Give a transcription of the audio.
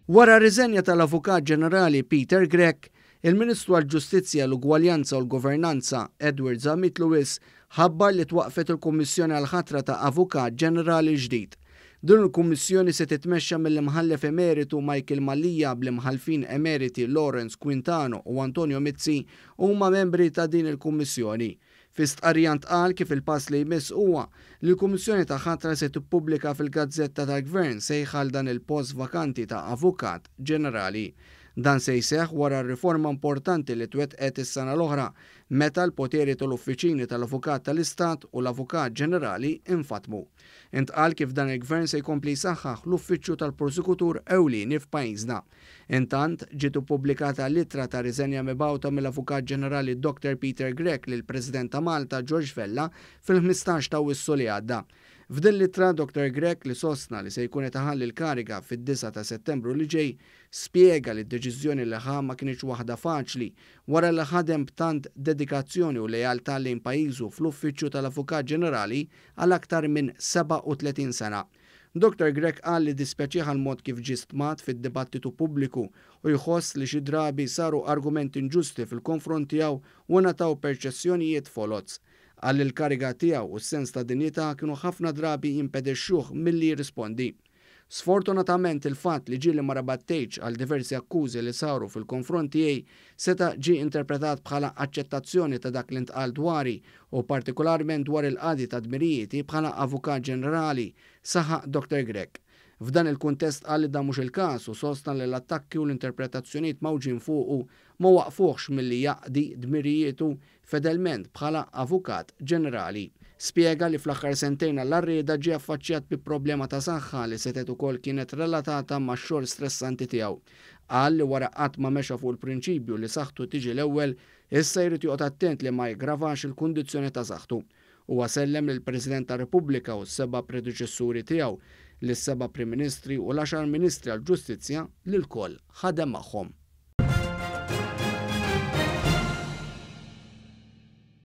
Wara r-riżenja tal-Avukat Ġenerali Peter Grech, il-Ministru għall-Ġustizzja, l-Ugwaljanza u l-Governanza, Edward Zammit Lewis, ħabbar li twaqqfet il-Kummissjoni għall-ħatra ta' Avukat Ġenerali ġdid. Din il-Kummissjoni se titmexxa mill-Imħallef Emeritu Michael Mallia bl-Imħallfin Emeriti Lawrence Quintano u Antonio Mizzi huma membri ta' din il-Kummissjoni. Fi stqarrija ntqal kif il-pass li jmiss huwa li l-Kummissjoni ta' Ħatra se tippubblika fil-Gazzetta tal-Gvern sejħa għal dan il-post vakanti ta' Avukat Ġenerali. Dan se jseħħ wara r-riforma importanti li twettqet is-sena l-oħra meta l-poteri tal-Uffiċini tal-Avukat tal-Istat u l-Avukat Ġenerali nfatmu. Intqal kif dan il-Gvern se jkompli jsaħħaħ l-Uffiċċju tal-Prosekutur Ewlieni f'pajjiżna. Intant, ġiet ippubblikata l-ittra ta' riżenja mibgħuta mill-Avukat Ġenerali Doctor Peter Grech lill-President ta' Malta George Vella fil-15 ta' Awwissu li għadda. F'din l-ittra, Doctor Grech, li sostna li se jkun qed iħalli l-kariga fid-disgħa ta' Settembru li ġej, spjega li d-deċiżjoni li ħa ma kinitx waħda faċli wara li ħadem b'tant dedikazzjoni u lealtà lejn pajjiżu fl-Uffiċċju tal-Avukat Ġenerali għal aktar minn 37 sena. Dottor Grech qal li dispjaċih għall-mod kif ġie stmat fid-dibattitu pubbliku u jħoss li xi drabi saru argumenti inġusti fil-konfront tiegħu u ngħataw perċezzjonijiet foloz. Qal li l-kariga tiegħu u s-sens ta' dinjità kienu ħafna drabi jimpedixxuh milli jirrispondi. Sfortunatament il-fatt li ġieli ma rabattejtx għal diversi akkużi li saru fil-konfront tiegħi seta' ġie interpretat bħala aċċettazzjoni ta' dak li ntqal dwari u partikolarment dwar il-qadi ta' dmirijieti bħala Avukat Ġenerali, saħaq Dottor Grech. F'dan il-kuntest qal li dan mhux il-każ u sostna li l-attakki u l-interpretazzjonijiet mgħawġin fuqu ma waqqfuhx milli jaqdi dmirijietu fedelment bħala Avukat Ġenerali. Spjega li fl-aħħar sentejn għall-għarrieda ġie affaċċjat bi problema ta' saħħa li setgħet ukoll kienet relatata max-xogħol stressanti tiegħu. Qal li wara qatt ma mexa fuq il-prinċipju li saħħtu tiġi l-ewwel, issa jrid joqgħod attent li ma jiggravax il-kundizzjoni ta' saħħtu. Huwa sellem lill-President tar-Repubblika u s-seba' predeċessuri tiegħu, lis-seba' Prim Ministri u l-għaxar Ministri għall-Ġustizzja li lkoll ħadem magħhom.